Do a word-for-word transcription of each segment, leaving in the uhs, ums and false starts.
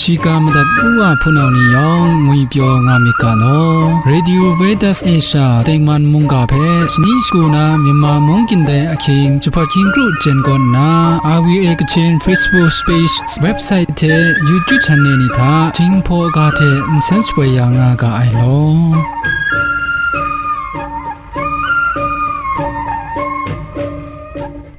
Shiga madat u wa hpunau ni yawng ngwi pyaw nga myit ga law. Radio Veritas Asia tengman mungga hpe shani shagu na Myanmar mung gindai ahkying jahpat hkying kru jen kaw nna, R V A Kachin Facebook page, website hte YouTube channel ni hta Jinghpaw ga hte nsen shapoi ya nga ga ai law.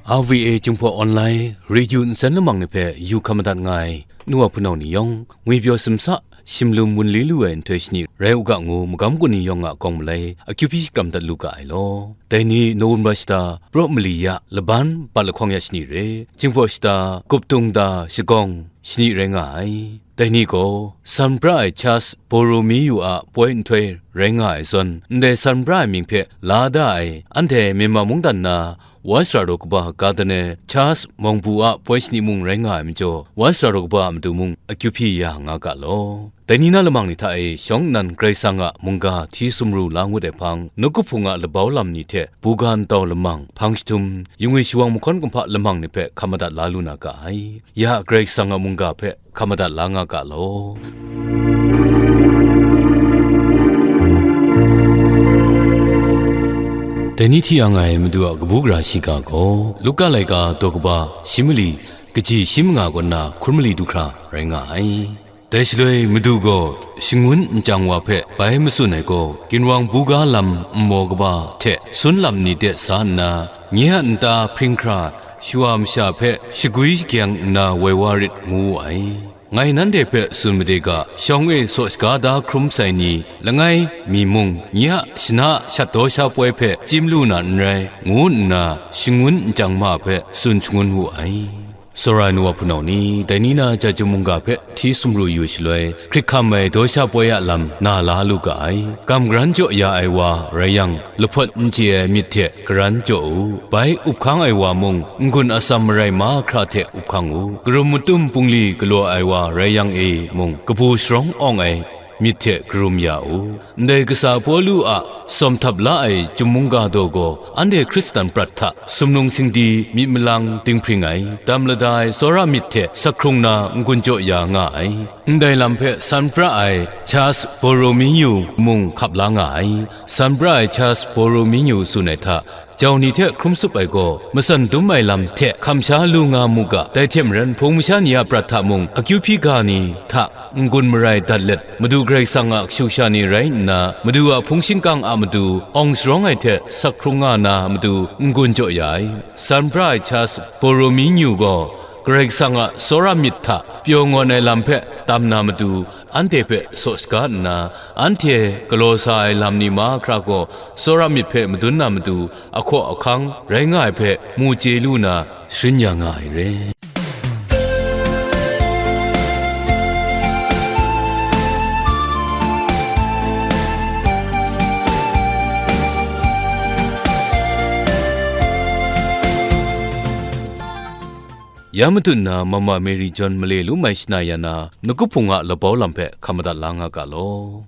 R V A Jinghpaw Online Radio nsen lamang ni hpe yu hkam madat nga ai nu wa hpunau ni yawng, ngwi pyaw simsa, shimlum wunli lu ai nhtoi shani rai u ga ngu, magam gun ni yawng a kawng malai akyu hpyi shakram dat lu ga ai law. Dai ni November shata, Praw mali ya laban bat lahkawng ya shani re, Jinghpaw shata, Guptung da shagawng shani rai nga ai. Dai ni gaw, San pra ai Charles Borromeo a poi nhtoi rai nga ai zawn, ndai san pra ai mying hpe la da ai, anhte Myanmar mungdan na, Wan sara raw kaba Cardinal Charles Mawngbu a poi shani mung rai nga ai majaw, wan sara raw kaba a matu mung akyu hpyi ya nga ga law. Dai ni na lamang ni hta e shawng nnan Karai Kasang a mungga hti sumru la ngut ai hpang, nawku hpung a labau lam ni hte buga ntau lamang hpang jahtum, yungwi shawang mahkawn kumhpa lamang ni hpe hkam madat la lu na ga ai. Ya Karai Kasang a mungga hpe hkam madat la nga ga law. Dai ni hti yang ai Madu a kabu gara shiga gaw, Luka laika daw kaba shi mali, kaji shi manga kaw nna hkun mali du hkra rai nga ai. Dai shaloi Madu gaw shangun nchyang wa hpe bai matsun ai gaw, ginwang buga lam nmaw kaba hte sun lam ni de sa nna, nye a nta hpring hkra shawa masha hpe shagwi shagyeng nna woi wa rit, ngu wu ai. Ngai nanhte hpe tsun made ga, shawng e saw shaga da hkrum sai ni langai mi mung, nye a shana shat daw sha poi hpe chyim lu na n rai, ngu nna shangun nchyang ma hpe tsun shangun wu ai. Tsawra ai nu wa hpunau ni, dai ni na Jajum mungga hpe hti sumru yu shaloi, hkrit hkam ai daw sha poi a lam na la lu ga ai. Gam garan jaw ya ai wa rai yang, lahpawt n chye ai myit hte garan jaw u. Bai up hkang ai wa mung, n-gun atsam marai mahkra hte up hkang u. Karum matum pungli galaw ai wa rai yang e mung, kabu sharawng awng ai myit hte karum ya u. Ndai kasa Pawlu a tsawm htap la ai Chyum mungga daw gaw, anhte Hkristan prat hta sumnung singdi myit malang dinghpring ai, dam lada ai tsawra myit hte sak hkrung na n-gun jaw ya nga ai. Ndai lam hpe san pra ai Charles Borromeo mung hkap la nga ai. San pra ai Charles Borromeo tsun ai hta, jau ni hte hkrum tsup ai gaw, matsan dum ai lam hte hkam sha lu nga mu ga, dai hte maren hpung masha ni a prat hta mung akyu hpyi ga ni hta n-gun marai dat let, Madu Karai Kasang a kashu kasha ni rai nna, Madu a hpung shingkang a matu awng sharawng ai hte sak hkrung nga na matu n-gun jaw ya ai. San pra ai Charles Borromeo gaw Karai Kasang a tsawra myit hta pyaw ngawn ai lam hpe tam na matu, anhte hpe saw shaga nna, anhte galaw sa ai lam ni mahkra gaw tsawra myit hpe madun na matu, ahkaw ahkang rai nga ai hpe mu chye lu na, sharin ya nga ai re. Ya matut nna Mama Mary John male lu mai shana ya na, nawku hpung a labau lam hpe hkam madat la nga ga law.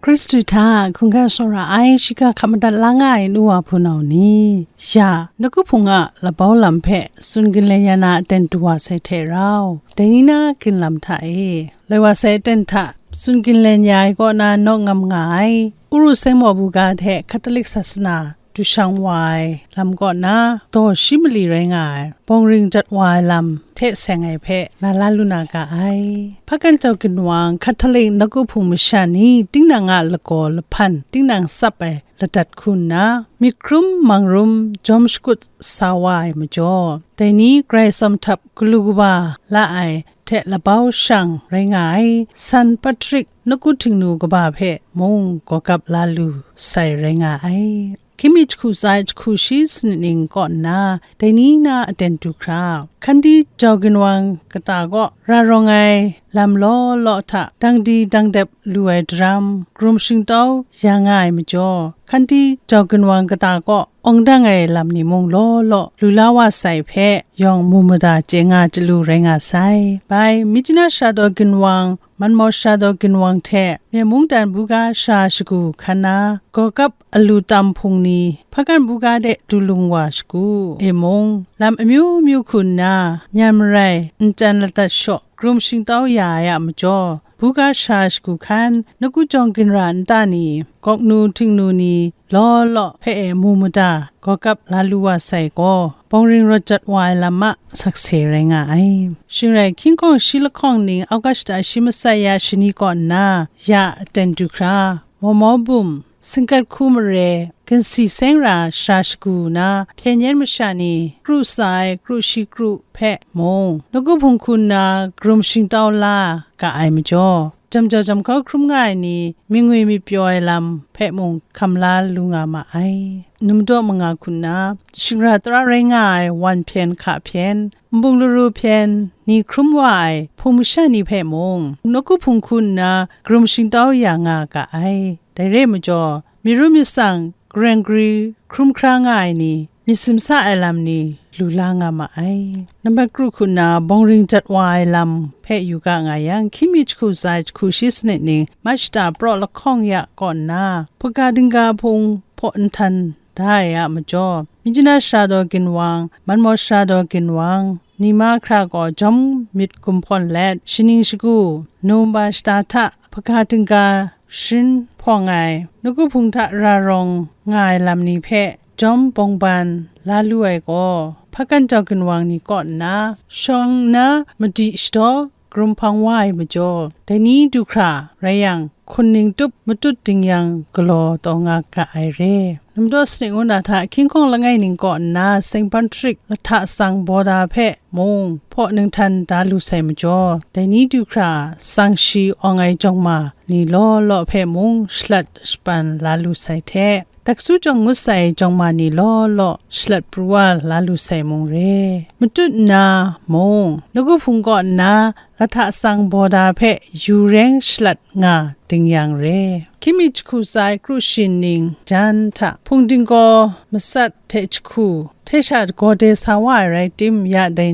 Hkristu hta hkungga tsawra ai shiga hkam madat la nga ai nu wa hpunau ni, ya, nawku hpung a labau lam hpe tsun ginlen ya na aten du wa sai hte rau, dai ni na ginlam hta e, lai wa sai aten hta tsun ginlen ya ai kaw na naw ngam nga ai, Uru Saimo buga hte Hkatalik sasana du shang wa ai lam kaw na, daw shi mali rai nga ai, bawng ring jat wa ai lam hte seng ai hpe na la lu na ga ai. Hpakan jau ginwang Hkatalik nawku hpung masha ni tinang a lagaw lahpan tinang tsap ai ladat hku nna, myit hkrum mang rum jawm shakut sa wa ai majaw, dai ni grai tsawm htap galu kaba la ai hte labau shang rai nga ai, San Patrik nawku htingnu kaba hpe mung gawgap la lu sai rai nga ai. hkying mi jahku tsa ai jahku shi sanit ning kaw nna, dai ni na aten du hkra, hkanti jau ginwang kata kaw ra rawng ai lam law law hta dangdi dangdep lu ai daram, karum shingtau ya nga ai majaw, hkanti jau ginwang kata kaw awng dang ai lam ni mung law law lu la wa sai hpe yawng mu mada chye nga chyalu rai nga sai. Bai, Myitkyina sara daw ginwang, Manmaw sara daw ginwang hte Myen mungdan buga sara shagu hkan na, Gawgap alu tam hpung ni, Hpakan buga de du lung wa shagu e mung, lam amyu myu hku nna, nyan marai ntan ladat shaw karum shingtau ya ai a majaw, buga sara shagu hkan, Naku jawng ginra nta ni, gawknu htingnu ni, law law hpe e mu mada, Gawgap la lu wa sai gaw, bawng ring rawt jat wa ai lam a sakse rai nga ai. Shing rai, hkying hkawng shi lahkawng ning, August shata shi masai ya shani kaw nna, ya aten du hkra, Mawmaw bum, Singkat hku mare, Gansi seng ra sara shagu na, hpyen yen masha ni kru tsa ai kru shi kru hpe mung, Naku hpung hku nna karum shingtau la ga ai majaw, jam jau jam hkau hkrum nga ai ni, myingwi myit pyaw ai lam hpe mung hkam la lu nga ma ai. Numdaw manga hku nna, shingra tara rai nga ai wan hpyen hka hpyen, nbung laru hpyen ni hkrum wa ai hpung masha ni hpe mung, Naku hpung hku nna karum shingtau ya nga ga ai. Dai re ai majaw, myi ru myit tsang, gareng gari hkrum hkra nga ai ni, myit simsa ai lam ni lu la nga ma ai. Nambat kru hku nna bawng ring jat wa ai lam hpe yu ga nga yang, hkying mi jahku tsa ai jahku shi sanit ning, Mach shata praw lahkawng ya kaw nna, hpaga dingga hpung hpaw nhtan da ai a majaw, Myitkyina sara daw ginwang, Manmaw sara daw ginwang, ni mahkra gaw jawm myit gumhpawn let, shaning shagu, November shata hta hpaga dingga sharin hpawng ai, Naku hpung hta ra rawng nga ai lam ni hpe jawm bawngban la lu ai gaw, Hpakan jau ginwang ni kaw nna, shawng nna madi shadaw karum hpang wa ai majaw, dai ni du hkra rai yang, hkun ning tup matut ding yang galaw taw nga ga ai re. Namdaw sanit ngu na hta, hkying hkawng langai ning kaw nna, Saint Patrick lahta tsang Bawda hpe mung hpaw ninghtan da lu sai majaw, dai ni du hkra tsang shi awng ai jawng ma ni law law hpe mung shalat shapan la lu sai hte, Daksu jawng ngut sai jawng ma ni law law shalat pru wa la lu sai mung re. Matut nna mung, Naku hpung kaw nna lahta tsang Bawda hpe yu reng shalat nga ding yang re. Hkying mi jahku tsa ai kru shi ning jan hta hpung dinggaw masat hte jahku hte sha gawde sa wa ai rai tim, ya dai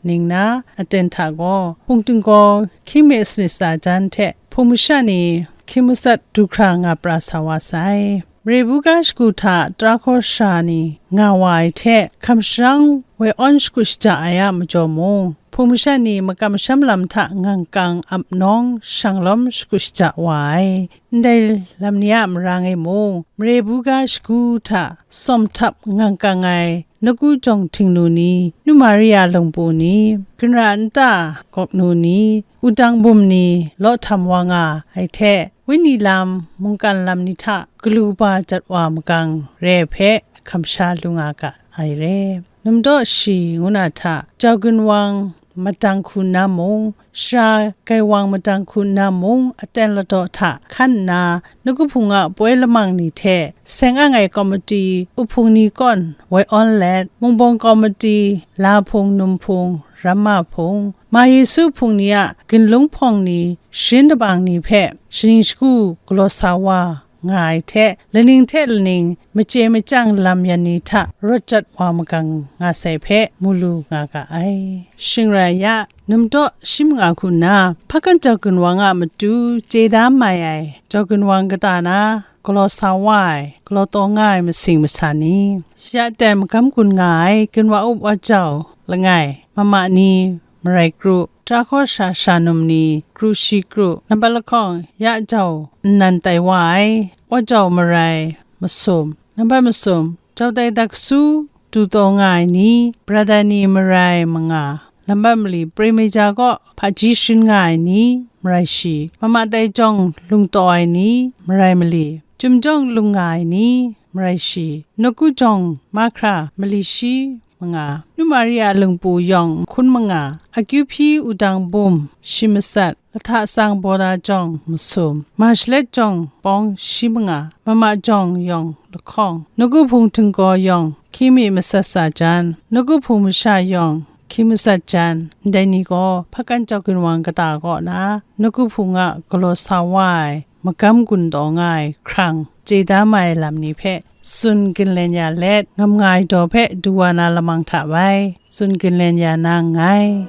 ning na aten hta gaw, hpung dinggaw hkying mi sanit tsa jan hte hpung masha ni hkying masat du hkra nga pra sa wa sai. Mare buga shagu hta tara hkaw sara ni nga wa ai hte, hkam sharang woi awn shagu shaja ai a majaw mung, hpung masha ni makam masham lam hta ngangkang ap nawng shanglawm shagu shaja wa ai. Ndai lam ni a marang e mung, mare buga shagu hta tsawm htap ngangkang ai Naku jawng htingnu ni, Nu Maria lungpu ni, ginra nta gawknu ni, wudang bum ni law htam wa nga ai hte, wenyi lam, mungkan lam ni hta galu ba jat wa magang re ai hpe hkam sha lu nga ga ai re. Namdaw shi ngu na hta, jau ginwang madang hku nna mung, sara gaiwang madang hku nna mung, aten ladaw hta hkan nna, Naku hpung a poi lamang ni hte seng ang ai kawmati uhpung ni kawn woi awn let, mungbawng kawmati, lahpung, numhpung, ramma hpung, ma Yesu hpung ni a ginlung hpawng ni, sharin dabang ni hpe shaning shagu galaw sa wa nga ai hte, laning hte laning machye machyang lam yan ni hta rawt jat wa magang nga sai hpe mu lu nga ga ai. Shing rai ya, namdaw shi manga hku nna, hpakan jau ginwang a matu chye da mai ai jau ginwang kata na galaw sa wa ai, galaw taw nga ai masing masa ni, ya ten magam gun nga ai ginwa up wa jau langai, mama ni, marai kru, tara hkaw sara sara num ni, kru shi kru, nambat lahkawng ya jau nnan tai wa ai, wa jau marai masum, nambat masum, jau tai daksu du taw nga ai ni, brada ni marai manga, nambat mali, pre meja kaw hpaji sharin nga ai ni, marai shi, mama tai jawng lung taw ai ni, marai mali, chyum jawng lung nga ai ni, marai shi, Naku jawng mahkra mali shi, manga, Nu Maria lungpu yawng hkun manga, akyu hpyi wudang bum shi matsat, lahta tsang bawda jawng masum, mashalet jawng pawng shi manga, mama jawng yawng lahkawng, nawku hpung htinggaw yawng hkying mi matsat sa jan, nawku hpung masha yawng hkying matsat jan, ndai ni gaw hpakan jau ginwang kata kaw na, nawku hpung a galaw sa wa ai, magam gun taw nga ai hkrang chye da mai lam ni hpe tsun ginlen ya let, ngam nga ai daw hpe du wa na lamang hta bai tsun ginlen ya na nngai.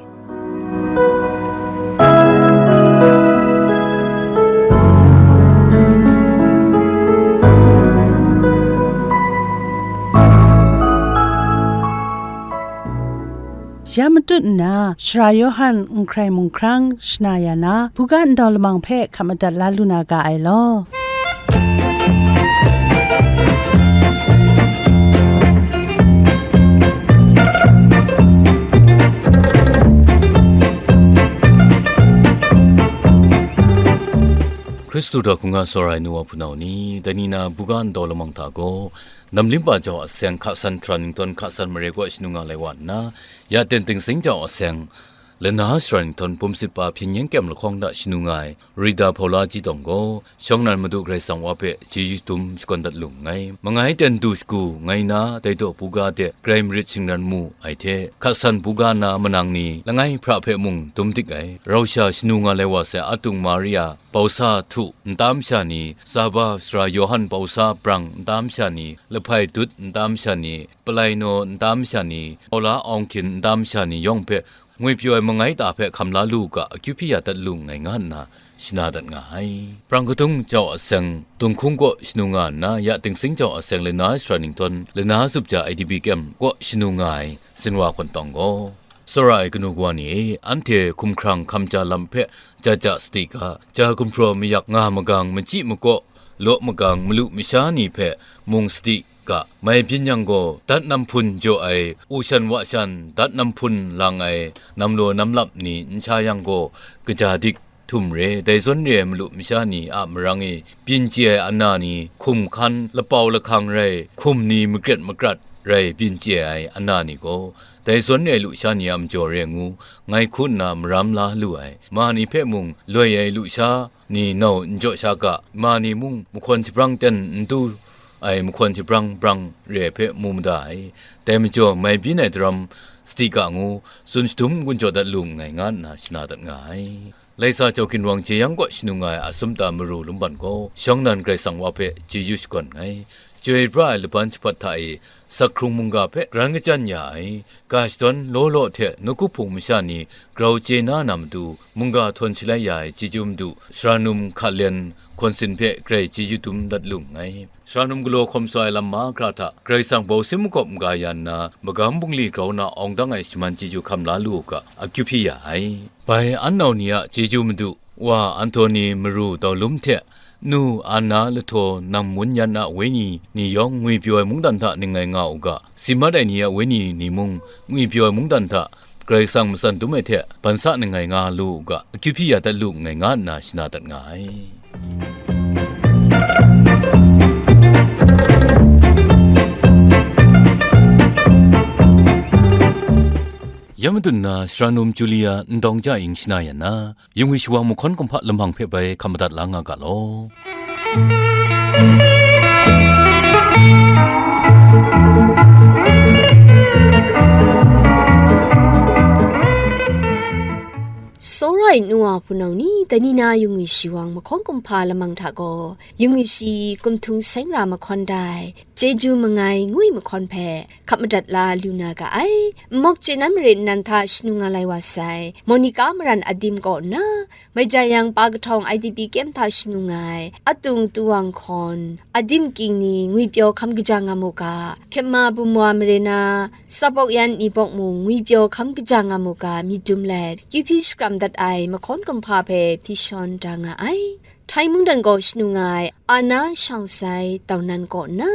Ya matut nna, Sara Yawhan n hkrai mungkrang shana ya na, buga ndau lamang hpe hkap madat la lu na ga ai law. Hkristu hta hkungga tsawra ai nu wa hpunau ni, dai ni na buga ndau lamang hta gaw, Namlimpa jau a seng hka san htra ningtawn hka san mare kaw shanu nga lai wa nna, ya ten ting seng jau a seng lana shara ningtawn pumsit pa hpyen yen kyem lahkawng hta shanu nga ai Rida Hpaula Ji Tawng gaw, shawng nnan Madu Karai Kasang wa hpe chyeju dum shakawn dat lu nngai. Mangai ten du shagu ngai na, dai daw buga de grai marit shingran mu ai hte, hka san buga na manang ni langai hpra hpe mung dum dik ai. Rau sha shanu nga lai wa sai Atung Maria, Bausa Htu nta masha ni, Saba Sara Yawhan Bausa Brang nta masha ni, Lahpai Dut nta masha ni, Palai Naw nta masha ni, Paula Awng Hkin nta masha ni yawng hpe ngwipyaw ai mangai ta hpe hkam la lu u ga, akyu hpyi ya dat lu nngai nga nna shana dat nga ai. Brang Kadung jau a seng Dunghkung kaw shanu nga nna, ya Tingsing jau a seng lana shara ningtawn lana zup ja I D P kyem kaw shanu nga ai Zinwa Hkawn Tawng gaw, Tsawra ai kanu kawa ni e, anhte hkumhkrang hkam ja lam hpe ja ja sadi ga, ja gumhpraw mayak nga magang, machyi makaw, law magang, malu masha ni hpe mung sadi ga, mai byin yang gaw, dat nam hpun jaw ai, u shan wa shan, dat nam hpun lang ai, namlaw namlap ni n sha yang gaw, kaja dik, htum re, dai zawn re ai malu masha ni a marang e byin chye ai ana ni, hkum hkan lapau lahkang rai, hkum ni magret magrat rai byin chye ai ana ni gaw, dai zawn re ai lusha ni a majaw re ngu, ngai hku nna maram la lu ai. Ma ni hpe mung loi ai lusha ni nau n jaw sha ga, ma ni mung mahkawn jahprang ten n du ai mahkawn jahprang brang re ai hpe mu mada ai. Dai majaw, mai byin ai daram sadi ga ngu, tsun shadum n-gun jaw dat lu nngai, nga nna shana dat nga ai. Laisa jau ginwang jeyang kaw shanu nga ai Asumta Maru Lumban gaw, shawng nnan Karai Kasang wa hpe chyeju shakawn nngai. Chyoi pra ai laban jahpat hta e, sak hkrung mungga hpe karan kajan ya ai, ga shadawn law law hte nawku hpung masha ni grau chye na na matu, mungga htawn shalai ya ai chyeju madu, sara num hka len hkawn sin hpe grai chyeju dum dat lu nngai. Sara num galaw hkawm sa ai lam mahkra hta, Karai Kasang bau sin makawp maga ya nna, magam bungli grau na awng dang ai shaman chyeju hkam la lu u ga, akyu hpyi ya ai. Bai an nau ni a chyeju madu, wa Antoni Maru Daulum hte, nu Anna Lahtaw Nam Wun Yan a wenyi ni yawng ngwipyaw ai mungdan hta ning ngai nga u ga, si mat ai ni a wenyi ni mung ngwipyaw ai mungdan hta Karai Kasang matsan dum ai hte ban sa ning ngai nga lu u ga, akyu hpyi ya dat lu nngai, nga nna shana dat nga ai. Ya madun na, sara num Julia Ndawng Ja Ying shana yan na, yungwi shawang mahkawn kumhpa lamang hpe bai hkam madat la nga ga law. Tsawra ai nu wa hpunau ni, dai ni na yungwi shawang mahkawn kumhpa lamang hta gaw, yungwi shi kumhtung seng ra mahkawn dai, chyeju mangai ngwi mahkawn hpe hkap madat la lu na ga ai. Nmawk chye nan mare nnan hta shanu nga lai wa sai, Monica Maran Adim kaw nna, Maijayang Pa Kahtawng I D P kyem hta shanu nga ai, Atung Tu Wang Hkawn, Adim King ni ngwipyaw hkam kaja nga mu ga, Hkyepma Bumwa Mare na, Sabawk Yan Ni Bawk mung ngwipyaw hkam kaja nga mu ga, myit dum let, kyu hpyi shakram dat ai mahkawn kumhpa hpe hpyi shawn da nga ai. Htai mungdan kaw shanu nga ai, Ana shang sai tau nan kaw nna,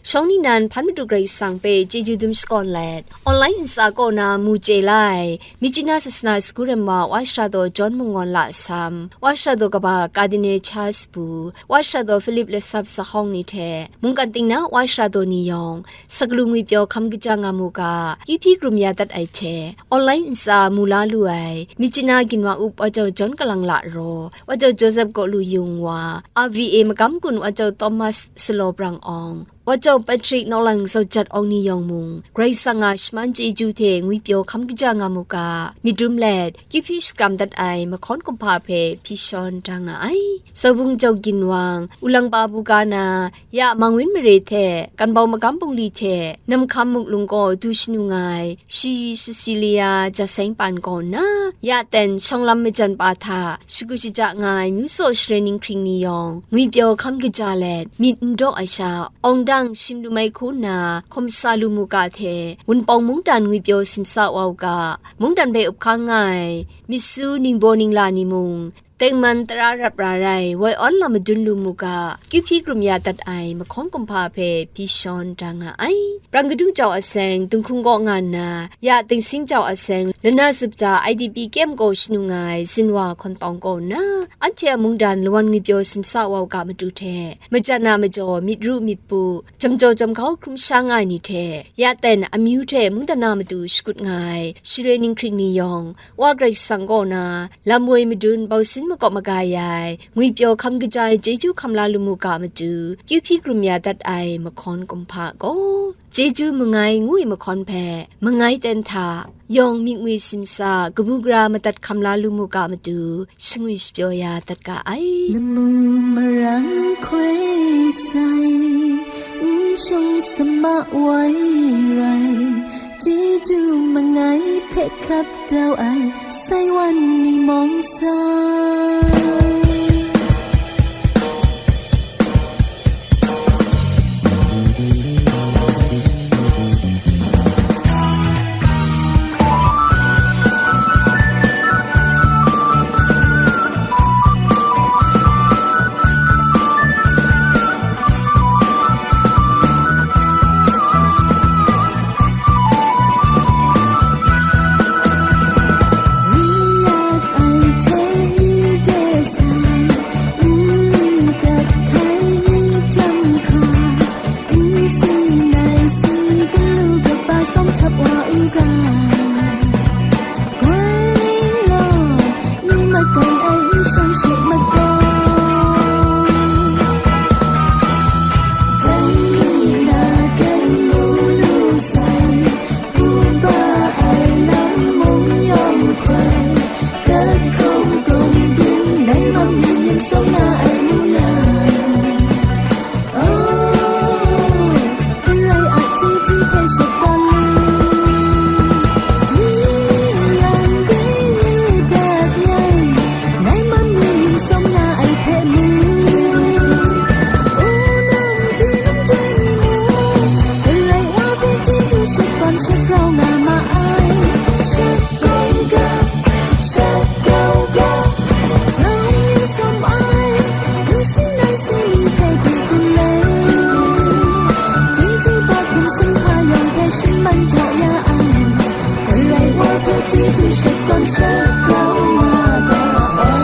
shawng ni nan hpan madu Karai Kasang hpe chyeju dum shakawn let, online ntsa kaw na mu chye la ai, Myitkyina Sasana Sagu Rem wa Wa Shara Daw John Mangawn Lasam, Wa Shara Daw kaba Cardinal Charles Pu, Wa Shara Daw Philip Lasap Sahawng ni hte, mungkan ting na Wa Shara Daw ni yawng, Sagalu Ngwipyaw hkam kaja nga mu ga, Kyuhpyi karum ya dat ai hte, online ntsa mu la lu ai, Myitkyina Ginwang Up Wa Jau John Kalang Lara, Wa Jau Joseph Gaw Lu Yung wa, R V A Magam Gun Wa Jau Thomas Salaw Brang Awng, Wa Jau Patrick Nawlang Zaujat Awng ni yawng mung, Karai Kasang a shaman chyeju hte ngwipyaw hkam kaja nga mu ga, myit dum let, Kyuhpyi shakram dat ai mahkawn kumhpa hpe hpyi shawn da nga ai. Saubung Jau Ginwang, Ulangpa Buga na, ya Mangwin Mare hte, Kanbau Magam Bungli hte, Namhkam Muklung kaw du shanu nga ai, Shi Cecilia Jaseng Pan kaw nna, ya ten shawng lam majan pa hta shagu shaja nga ai myu tsaw share ninghkring ni yawng, ngwipyaw hkam kaja let, myit n daw ai sha, awng dang shim lu mai hku nna, hkawm sa lu mu ga hte, Wunpawng mungdan ngwipyaw simsa wa u ga, mungdan hpe up hkang nga ai, myit su ningbaw ningla ni mung, tengman tara rap ra rai, woi awn lam madun lu mu ga, Kyuhpyi karum ya dat ai mahkawn kumhpa hpe hpyi shawn da nga ai. Prang kadu jau aseng, Dinghkung kaw nga nna, ya Dingsing jau aseng, Lana Zupta I D P kyem gaw shanu nga ai, Zinwa hkawn tawng kaw nna, anhte a mungdan lawan ngwipyaw simsa wa u ga matu hte, majan a majaw, myit ru myit pu, jam jau jam hkau hkrum sha nga ai ni hte, ya ten amyu hte mungdan a matu shakut nga ai, share ninghkring ni yawng, Wa Karai Kasang kaw na, lam woi madun bausin makawp maga ya ai, ngwipyaw hkam kaja ai chyeju hkam la lu mu ga matu, Kyuhpyi karum ya dat ai mahkawn kumhpa gaw, chyeju mangai ngu ai mahkawn hpe, mangai ten hta, yawng myit ngwi simsa, kabu gara madat hkam la lu mu ga matu, shangwi shapyaw ya dat ga ai. Lamu marang hkoi sai, n shung sama woi rai, chyeju mangai hpe hkap dau ai, sai wan ni mawng sa. N si nai si galu kaba sawng htap wa u ga. Grai law, i makang ai n shang she makau. Dai ni na dai mu lu sai, pu ba ai lam mung yawng hkrai, kat hkawng kawng byin, nai mam yin yin sawng na ai mu yang. Oh, n rai a chyeju hpe shut tawn lu. Yu yang dai yu dat yang, nai mam yu yin sawm na ai hpe mu. Wunang htingnum chyoi mi mu, Karai wa hpe chyeju shut tawn shut grau nga ma ai. Shut tawn ga, shut grau ga, grau yin sawm ai. N si nai si ni hpe du kun le, chyeju ba hkum sumhpa yawng hpe shingman jaw ya ai, Karai wa hpe chyeju shut tawn shut grau nga ga ai.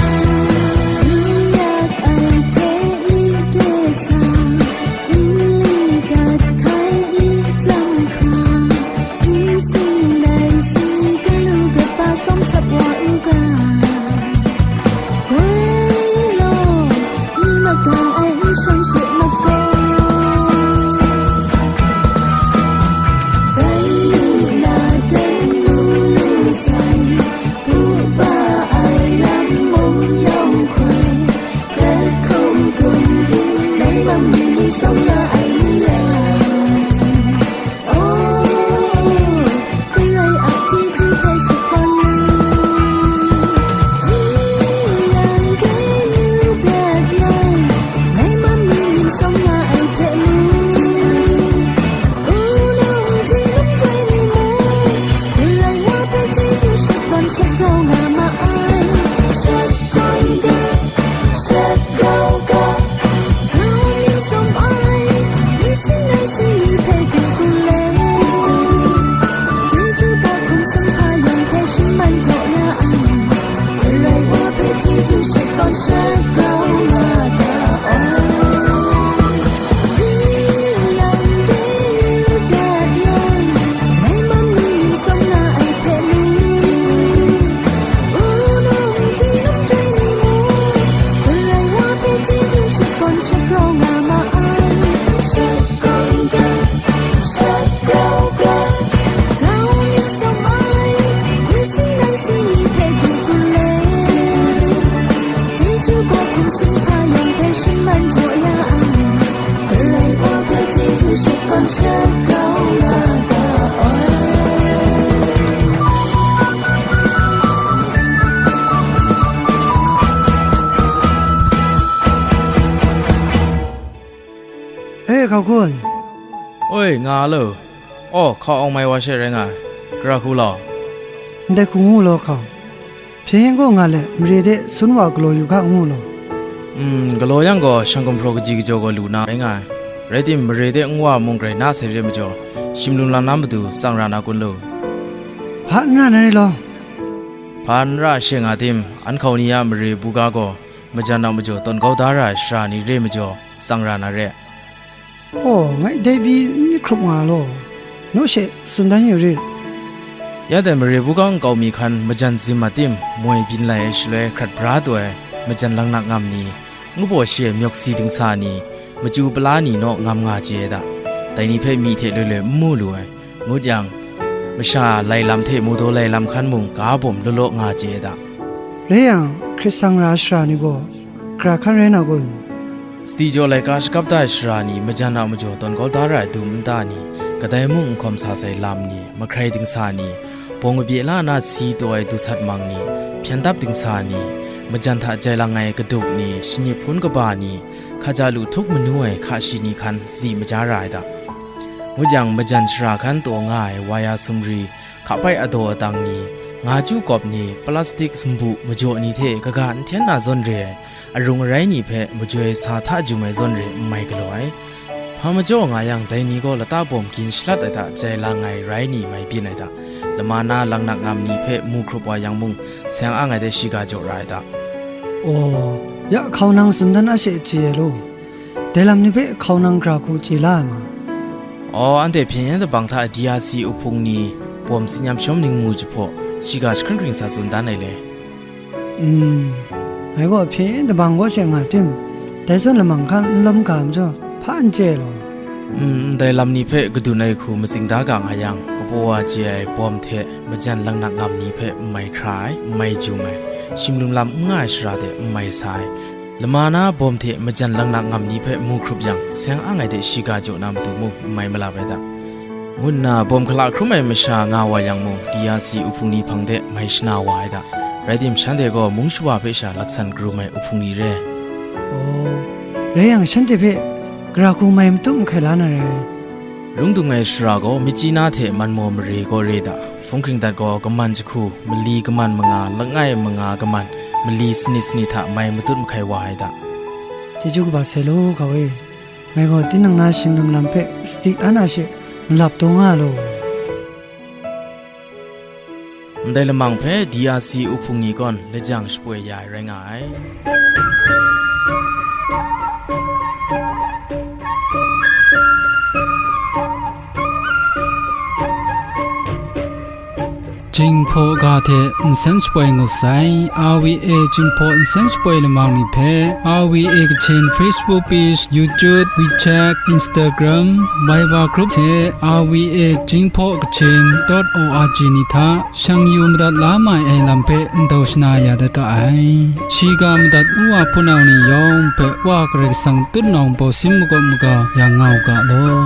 N yak ai hte i de sa, n li gat hkai i jang hkra, n si nai si galu kaba sawng htap wa u ga. Grai law, i makang ai n shang she makau. Dai lu na dai mu lu sai, pu ba ai lam mung yawng hkrai, kat hkawng gun byin, nai mam ni ni sawng na ai lu yang. Oh, Karai Shat grau nga ma ai, shat grau ga, shat grau ga, grau mi sawm ai, mi sing ai si hpe du ku le. Chyeju bawk hkum sumhpa yawng hpe shaman jaw ya ai, Karai wa hpe chyeju shat gawn shat grau nga ga ai. Yu yang de yu dat yang, ngai mam ni ning sawm na ai hpe mu. Wunung htingnu chyoi ni mu, Karai wa hpe chyeju shat gawn shat grau nga ma ai. Shat gawn ga, shat grau ga, grau mi sawm ai, mi sing ai si ni hpe du ku le. Chyeju bawk hkum sumhpa yawng hpe shaman jaw ya ai, Karai wa hpe chyeju shat gawn shat grau nga ga ai. E, Hkau Kun. Oi, nga a lo. Aw, hkau awng mai wa she rai nga ai. Gara hku law. Ndai hku ngu law, Hkau. Hpyen gaw nga let, mare de sun wa galaw yu ga ngu law. Mm, galaw yang gaw, shang gumhpraw kaji kajaw gaw lu na rai nga ai. Rai tim, mare de n wa mung grai na sai re majaw, shim lum lam na matu tsang ra na kun lu? Hpa n ra na re law. Hpa n ra she nga tim, an hkau ni a mare buga gaw, majan a majaw tawn kau da ra ai sara ni re majaw, tsang ra na re. Aw, ngai dai pyi n myit hkrup nga law, naw she tsun dan yu rit. Ya dai mare buga nkau mi hkan majan zim a tim moi byin lai ai shaloi hkrat bra taw ai majan laknak ngam ni, ngu baw shi ai myawk si dingsa ni, machyu pala ni naw ngam nga chye ai da, dai ni hpe myi hte loi loi n mu lu ai. Ngut yang, masha lai lam hte mudaw lai lam hkan mung ga bawm law law nga chye ai da. Rai yang, hkrit sang ra ai sara ni gaw, gara hkan rai na kun? Sadi jaw laika shakap da ai sara ni, majan a majaw tawn kau da ra ai dum nta ni, kadai mung n hkawm sa sai lam ni, mahkrai dingsa ni, bawng kabye la na si taw ai dusat mang ni, hpyan dap dingsa ni, majan hta jai lang ai kadup ni, shanip hpun kaba ni, hkaja lu htup manu ai hka shi ni hkan sadi maja ra ai da. Ngut yang, majan sara hkan taw nga ai waya sumri, hkapai adaw atang ni, nga chyu kawp ni, plastik sumbu majaw ni hte kaga n hten na zawn re ai, arung arai ni hpe majoi sa hta jum ai zawn re n mai galaw ai. Hpa majaw nga yang, dai ni gaw lata bawm gin shalat ai hta jai lang ai rai ni mai byin ai da. Lama na laknak ngam ni hpe mu hkrup wa yang mung, seng ang ai de shiga jaw ra ai da. Aw, ya hkau nang tsun dan a she chye ai law. Dai lam ni hpe hkau nang gara hku chye la ai ma? Aw, anhte hpyen yen dabang hta D R C uhpung ni bawm tsin yam shawm ning mu jahpaw, shiga jahkring kring sa tsun dan ai le. Mm, ngai gaw hpyen yen dabang kaw she nga tim, dai zawn lamang hkan n lawm ga majaw, hpa n chye ai law. Mm, ndai lam ni hpe gadun ai hku matsing da ga nga yang, kapaw wa chye ai bawm hte majan laknak ngam ni hpe n mai hkra ai, n mai jum ai, shim lum lam n nga ai sara de n mai sa ai, lama na bawm hte majan laknak ngam ni hpe mu hkrup yang, seng ang ai de shiga jaw na matu mung n mai malap ai da, ngu nna bawm hkala hkrum ai masha nga wa yang mung, D R C uhpung ni hpang de mai shana wa ai da. Rai tim, shanhte gaw mung shawa hpe sha laksan karum ai uhpung ni re. Aw, rai yang, shanhte hpe gara hku mai matu mahkai la na re. Rung dung ai sara gaw, Myitkyina hte Manmaw mare gaw re da, hpung hkring dat gaw, kaman jahku, mali kaman manga, langai manga kaman, mali sanit sanit hta mai matut mahkai wa ai da. Chyeju kaba sai law, Hkau e. Ngai gaw tinang na shing lum lam hpe sadi an a she malap taw nga law. Ndai lamang hpe D R C uhpung ni gaw lajang shapoi ya ai rai nga ai. Jinghpaw ga hte nsen shapoi ngut sai, R V A Jinghpaw nsen shapoi lamang ni hpe, R V A Kachin Facebook page, YouTube, WeChat, Instagram, Viber group hte R V A Jinghpaw Kachin dot O R G ni hta shang yu madat la mai ai lam hpe ndau shana ya dat ga ai. Shiga madat u wa hpunau ni yawng hpe Wa Karai Kasang tutnawng baw sin makawp maga ya nga u ga law.